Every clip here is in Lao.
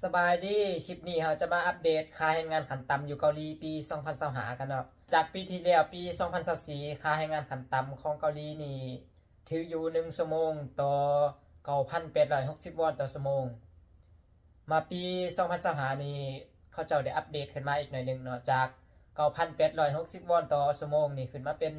ສະບາຍດີ, ຄລິບນີ້ເຮົາຈະມາອັບເດດຄ່າແຮງງານຂັ້ນຕ່ຳຢູ່ເກົາຫຼີປີສອງພັນຊາວຫ້າກັນເນາະ. ຈາກປີທີ່ແລ້ວ, ປີສອງພັນຊາວສີ່ ຄ່າແຮງງານຂັ້ນຕ່ຳຂອງເກົາຫຼີນີ້ຖືກຢູ່ໜຶ່ງຊົ່ວໂມງຕໍ່ເກົ້າພັນແປດຮ້ອຍຫົກສິບວອນຕໍ່ຊົ່ວໂມງ. ມາປີສອງພັນຊາວຫ້ານີ້ ເຂົາເຈົ້າໄດ້ອັບເດດຂຶ້ນມາອີກໜ້ອຍໜຶ່ງເນາະ, ຈາກເກົ້າພັນແປດຮ້ອຍຫົກສິບວອນຕໍ່ຊົ່ວໂມງນີ້ ຂຶ້ນມາເປັນ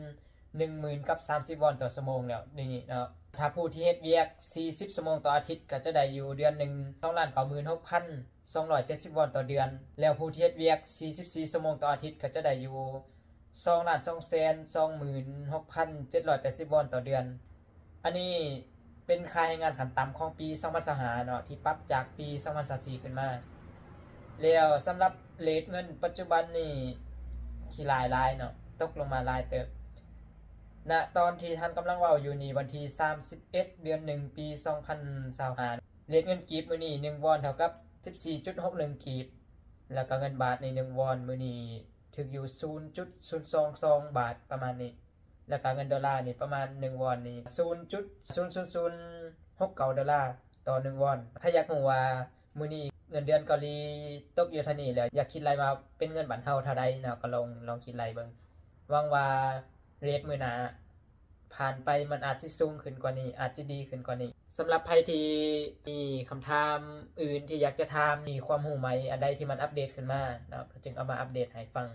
ໜຶ່ງໝື່ນກັບສາມສິບວອນຕໍ່ຊົ່ວໂມງແລ້ວນີ້ເນາະ. ຖ້າຜູ້ທີ່ເຮັດວຽກສີ່ສິບຊົ່ວໂມງຕໍ່ອາທິດ ກໍຈະໄດ້ຢູ່ເດືອນໜຶ່ງສອງລ້ານເກົ້າໝື່ນຫົກພັນສອງຮ້ອຍເຈັດສິບວອນຕໍ່ເດືອນ, ແລ້ວຜູ້ທີ່ເຮັດວຽກສີ່ສິບສີ່ຊົ່ວໂມງຕໍ່ອາທິດ ກໍຈະໄດ້ຢູ່ສອງລ້ານສອງແສນສອງໝື່ນຫົກພັນເຈັດຮ້ອຍແປດສິບວອນຕໍ່ເດືອນ. ອັນນີ້ເປັນຄ່າແຮງງານຂັ້ນຕ່ຳຂອງປີສອງພັນຊາວຫ້າເນາະ ທີ່ປັບຈາກປີສອງພັນຊາວສີ່ຂຶ້ນມາ. ແລ້ວສຳລັບເຣດເງິນປັດຈຸບັນນີ້ ຂີ້ຮ້າຍຫຼາຍເນາະ, ຕົກລົງມາຫຼາຍເຕີບ. ນະຕອນທີ່ທ່ານກຳລັງເວົ້າຢູ່ນີ້ ວັນທີສາມສິບເອັດ ເດືອນໜຶ່ງ ປີສອງພັນຊາວຫ້າ ເຣດເງິນກີບມື້ນີ້ ໜຶ່ງວອນເທົ່າກັບສິບສີ່ຈຸດຫົກໜຶ່ງກີບ, ແລ້ວກໍເງິນບາດນີ້ ໜຶ່ງວອນມື້ນີ້ຖືກຢູ່ສູນຈຸດສູນສອງສອງບາດປະມານນີ້. ແລ້ວກະເງິນໂດລານີ້ປະມານໜຶ່ງວອນນີ້ ສູນຈຸດສູນສູນສູນຫົກເກົ້າໂດລາຕໍ່ໜຶ່ງວອນ. ໃຜຢາກຮູ້ວ່າມື້ນີ້ເງິນເດືອນເກົາຫຼີຕົກຢູ່ເທົ່ານີ້ແລ້ວ ຢາກຄິດໄລ່ມາເປັນເງິນບ້ານເຮົາເທົ່າໃດເນາະ, ກໍລອງ ລອງຄິດໄລ່ເບິ່ງ. ຫວັງວ່າເຣດມື້ໜ້າຜ່ານໄປ ມັນອາດຊິສູງຂຶ້ນກວ່ານີ້, ອາດຊິດີຂຶ້ນກວ່ານີ້. ສຳລັບໃຜທີ່ມີຄຳຖາມອື່ນທີ່ຢາກຈະຖາມ, ມີຄວາມຮູ້ໃໝ່ອັນໃດທີ່ມັນອັບເດດຂຶ້ນມາເນາະ, ກໍຈຶ່ງເອົາມາອັບເດດໃຫ້ຟັງ.